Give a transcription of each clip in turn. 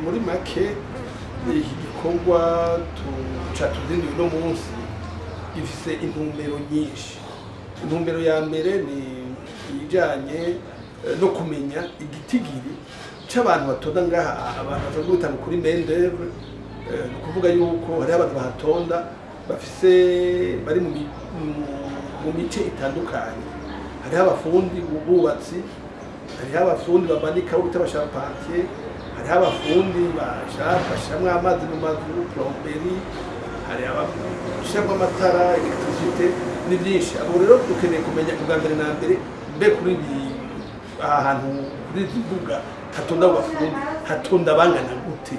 Muri make, iki gikorwa catuzinduye uno munsi gifise intumbero nyinshi. Intumbero ya mbere ni ijanye no kumenya igitigiri c'abantu batonda ngaha, abantu basanzwe bitanga kuri main d'oeuvre. Ni ukuvuga yuko hariho abantu bahatonda bafise bari mu mice itandukanye. Hariho abafundi bubatsi, hariho abafundi bamanika bo bita aba charpentier, hariho abafundi bashiramwo amazi mu mazu, plomberie, hari abashiramwo amatara, électricité, ni byinshi. Abo rero dukeneye kumenya ubwa mbere na mbere, mbe kuri ibi aha hantu, kuri izi mbuga hatonda abo bafundi, hatonda bangana gute?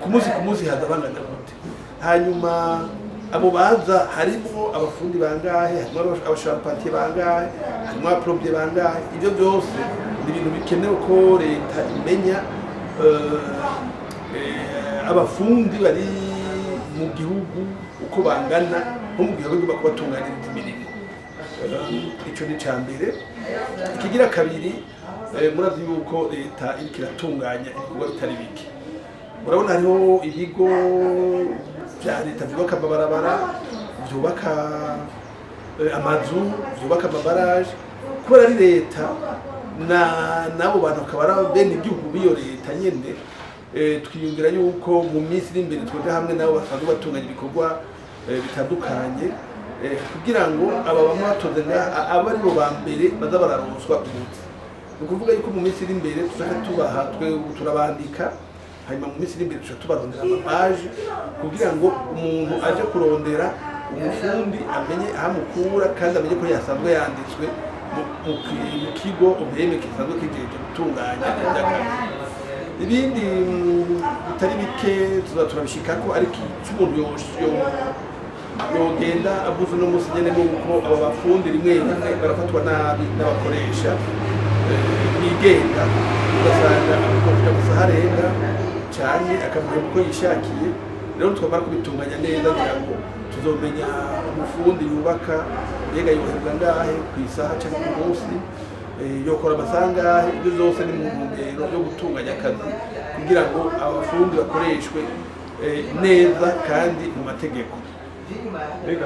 Ku munsi ku munsi haza bangana gute? Hanyuma abo baza harimo abafundi bangahe? Harimo aba charpentier bangahe? Harimo aba plombier bangahe? Ibyo byose ni ibintu bikenewe ko leta imenya abafundi bari mu gihugu uko bangana, nko mu gihe bagomba kubatunganiriza imirimo. Ico ni ica mbere. Ikigira kabiri, murazi yuko leta iriko iratunganya ibikorwa bitari bike. Murabona hariho ibigo vya leta vyubaka amabarabara, vyubaka amazu, vyubaka ama barrages. Kubera ari leta na n'abo bantu bakaba ari bene igihugu b'iyo leta nyene, twiyumvira yuko mu minsi iri imbere twoja hamwe nabo basanzwe batunganya ibikorwa bitandukanye, kugira ngo aba bamwe batonze ngaha abe aribo ba mbere baza bararonswa ubuzi. Ni ukuvuga yuko mu minsi iri imbere tuzaca tubaha, twe turabandika, hanyuma mu minsi iri imbere tuca tubarondera ama badges kugira ngo umuntu aje kurondera umufundi amenye aho amukura kandi amenye ko yasanzwe yanditswe mu kigo OBM gisanzwe kijeje gutunganya iby'akazi. Ibindi bitari bike tuza turabishikako, ariko icyo umuntu yogenda avuze uno munsi nyene nuko aba bafundi rimwe rimwe barafatwa nabi n'abakoresha bigenga, ugasanga amukoresha amasaha arenga canke akamuhemba uko yishakiye. Rero twamara kubitunganya neza, ngira ngo tuzomenya umufundi yubaka mbega yohembwa ngahe ku isaha canke ku munsi, yokora amasaha angahe. Ibyo byose ni mu ntumbero yo gutunganya akazi kugira ngo abafundi bakoreshwe neza kandi mu mategeko. Mbega